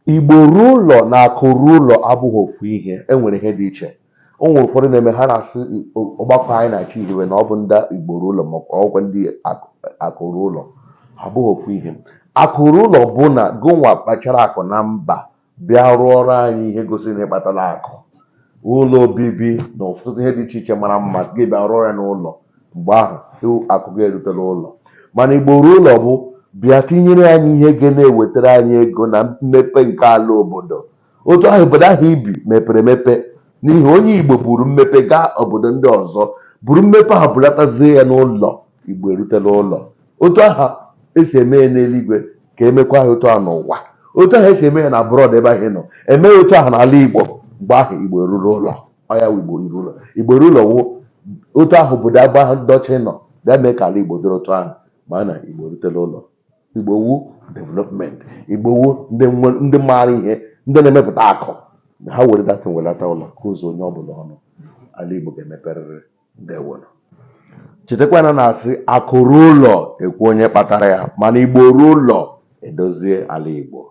Igbo ruo ụlọ na akụ ruo ụlọ abụghị ofu ihe. E nwere ihe dị iche. O nwere ụfọdụ na-eme ha na-asị ọgbakọ anyị na-achọ ihiwe na ọ bụ ndị Igbo ruo ụlọ, ma ọ bụkwa ndị akụ ruo ụlọ. Abụghị ofu ihe. Akụ ruo ụlọ bụ na gụnwa kpachara akụ na mba bịa rụọrọ anyị ihe gosiri na ị kpatara akụ, ụlọ obibi na ọtụtụ ihe dị iche iche mara mma, gị bịa rụọ ya n'ụlọ. Mgbe ahụ akụ gị erutela ụlọ. Mana Igbo ruo ụlọ bụ bịa tinyere anyị ihe ga na-ewetara anyị ego na mmepe nke ala obodo, otu ahụ obodo ahụ ibi mepere emepe, n'ihi onye Igbo buru mmepe gaa obodo ndị ọzọ, buru mmepe ahụ bulatazie ya n'ụlọ. Igbo erutela ụlọ. Otu ahụ esi eme ya n'eluigwe ka emekwa ya otu ahụ n'ụwa. Otu ahụ esi eme ya na abroad ebe ahụ ị nọ, eme ya otu ahụ n'ala Igbo. Mgbe ahụ Igbo eruru ụlọ. Ọ ya wụ Igbo eru ụlọ. Igbo eru ụlọ wụ otu ahụ obodo ebe ahụ ndị ọcha nọ bịa mee ka ala Igbo dịrị otu ahụ. Ma na Igbo erutela ụlọ. Igbo wu development. Igbo wu ndị ndị maara ihe, ndị na-emepụta akụ. Ha were datin welata ụlọ ka ụzọ onye ọbụla ọnụ. Ala Igbo ga-emeperịrị. Ndewonụ. Chetakwa na na-asị akụ ruo ụlọ, ekwu onye kpatara ya, mana Igbo ruo ụlọ edozie ala Igbo.